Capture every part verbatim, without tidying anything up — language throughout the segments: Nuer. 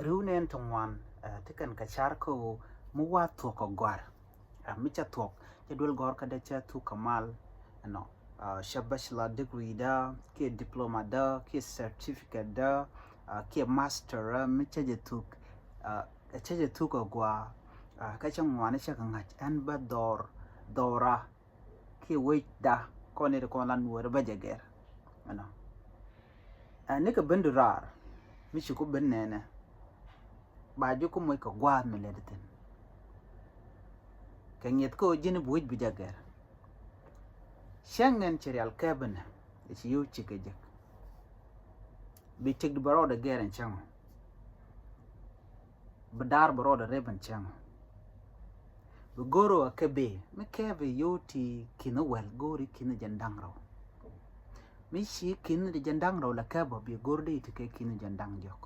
riw nɛn ti ŋuan ti kɛn kɛ car kä ɣöö mi wa thuɔ̱k kɛ gɔ̱a̱r. Mi cɛ thuɔ̱k cɛ duel gɔ̱rkä dee cɛ thuk kɛ mal, ɛnɔ, cɛ bachelor degree dä kiɛ diploma dä kiɛ certificate dä kiɛ master mi cɛ jɛ thuk, cɛ jɛ thuk kɛ gɔaa. Kä cɛ ŋuan cɛ kɛ ŋa̱c ɛn bä dhɔr dhɔra kiɛ wec da kɔn ni ti kɔn la nuɔri bä jɛ gɛr. Ɛnɔ, ɛ nikɛ ben du raar mi ci ku ben nɛnɛ. Ba ji̱ ku moc kɛ gua̱a̱th mi lɛt thin kɛ ŋi̱eth kä ji̱n bi wec bi jɛ gɛr. Cäŋ nɛn ci rial kɛ ben ɛ ci yio̱w ci kɛ jek. Bi tik di bɛ rɔɔdɛ gɛr ɛn cäŋ ɔ. Bi daar bɛ rɔɔdɛ rep ɛn cäŋ ɔ. Bi go̱r ɔ kɛ bi mi kɛp i̱ yio̱w ti ki̱n wɛl go̱r i̱ ki̱n jɛn da̱ŋ rɛw. Mi ci ki̱n di jɛn da̱ŋ rɛw la kɛp ɔ bi go̱r di ti kɛ ki̱n jɛn da̱ŋ diɔk.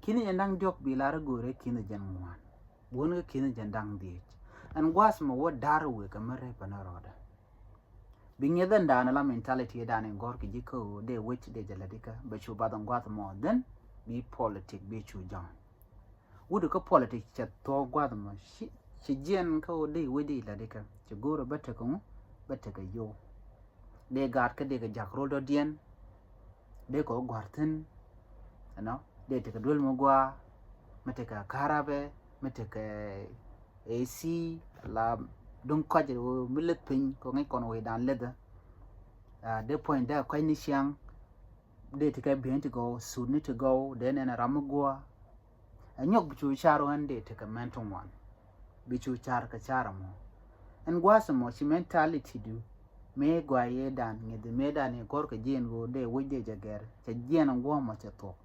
Ki̱n jɛn da̱ŋ diɔk bi lar i̱ go̱r i̱ ki̱n jɛn ŋuan. Buɔ̱n kɛ ki̱n jɛn da̱ŋ dhiec. Ɛn gua̱a̱th mɛ wä daar wek ɛmɛ rep ɛn rɔɔdɛ. Bi ŋi̱eth ɛn da̱a̱n ala mentality da̱a̱n in gɔ̱r kɛ ji̱ kä ɣöö dee wec dee jɛ lät ikä bɛ cu bath ɛn gua̱a̱th mɔ then bi politic bi cu jɔ̱ŋ. Wut kä politic cɛ thuɔ̱k gua̱a̱th mɔ ci jiɛn kä ɣöö dee wec dee lät ikä ci go̱o̱rɛ bä tekɛ ŋu bä tekɛ yo̱w. Dee gaat kä dee kɛ jak rol dɔ̱diɛn. Dee kɛ wä gua̱r thi̱n. Ɛnɔ dee tekɛ duel mi gua̱a̱ mi tekɛ karabɛ mi tekɛ A C la duŋ kɔc mi leth piny kɛ ŋi̱c kɔn wecdan leth. Dee puɔ̱ny dee kɔc ni ciaŋ. Dee tekɛ bi̱i̱n ti gɔw sut ni ti gɔw dee nɛn ram mi gua̱a̱. Ɛ nyɔk bi cu car ɣän dee tekɛ mɛn ti ŋuan. Bi cu car kɛ car ɛmɔ. Ɛn gua̱a̱th ɛmɔ ci mentality du mëë gua̱a̱ yee dan ŋi̱thi mëë dan i̱ gɔ̱r kɛ jiɛn ɣöö dee wec dee jɛ gɛr cɛ jiɛn ɛn gua̱a̱ mɔ cɛ thuɔ̱k.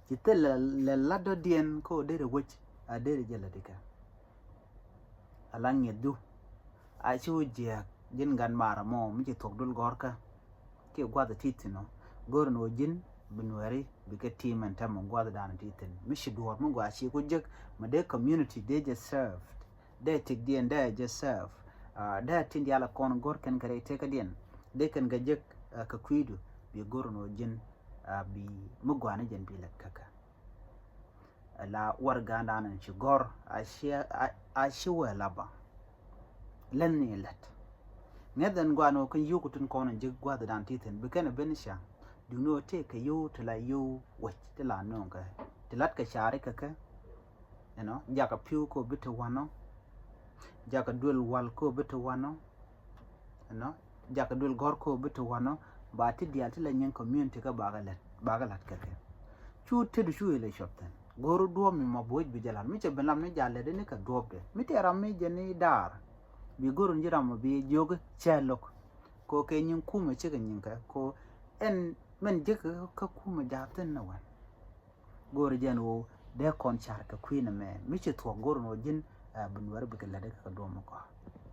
Ci thil lɛ lat dɔ̱diɛn kä ɣöö derɛ wec a derɛ jɛ lät ikä. Ala ŋi̱thdu a ci wä jiääk ji̱n gat maarä mɔ mi ci thuɔ̱k dul gɔ̱rkä. Kiɛ gua̱th ti thi̱n ɔ go̱r ni wä ji̱n bi nuɛri bi kɛ ti̱i̱m ɛn tɛm ɔ gua̱th dan ti thi̱n mi ci duɔ̱ɔ̱r mi gɔaa ci ku jek mi dee community dee jɛ served. Dee tik diɛn dee jɛ serve. Dee tin dial a kɔn go̱r kɛn kɛ rɛy tekä diɛn dee kɛn kɛ jek kɛ kui̱du bi go̱r ni wä ji̱n bi mi gɔaa ni jɛn bi lɛt käkä. La warɛgdan in ci gɔ̱r a ci wee la ba lɛn ni lɛt. Ŋäth ɛn gua̱a̱n wä kä yuk tin kɔn in ji̱ gua̱thdan ti thi̱n bi kɛn a ben ca. Duŋni wä tëë kɛ yio̱w ti la yio̱w wec ti la nööŋ kɛ ti lat kɛ cari kɛ kɛ. Ɛnɔ jakä pi̱w kɛ wä bi ti wanɔ. Jakä duel wal kɛ wä bi ti wanɔ. Ɛnɔ jakä duel gɔ̱r kɛ wä bi ti wanɔ. Ba ti diaal ti la nyin community kä bakɛ lat bakɛ lat kɛ kɛ. Cu tet cu ilɛ cuɔp thi̱n go̱r duɔ̱ɔ̱p mi ma buɔ̱c bi jɛ lat mi cɛ ben lam ni jal lɛ dee ni kɛ duɔ̱ɔ̱p dee mi tëë ram mi jɛ ni daar. Bi go̱r in ji̱ ram ma bi jiök cɛ lo̱k. Ko kɛ nyin kumɛ cikɛ nyin kɛ ko ɛn mɛn ji̱k kä kumɛ jaathin ni wɛn. Go̱o̱ri jɛn ɣöö dee kɔn car kɛ kui̱n ɛmɛ mi ci thuɔ̱k go̱o̱ri ni ɣöö ji̱n bi nuɛri bikɛ lätdɛ kɛ duɔ̱ɔ̱m mi kɔaar.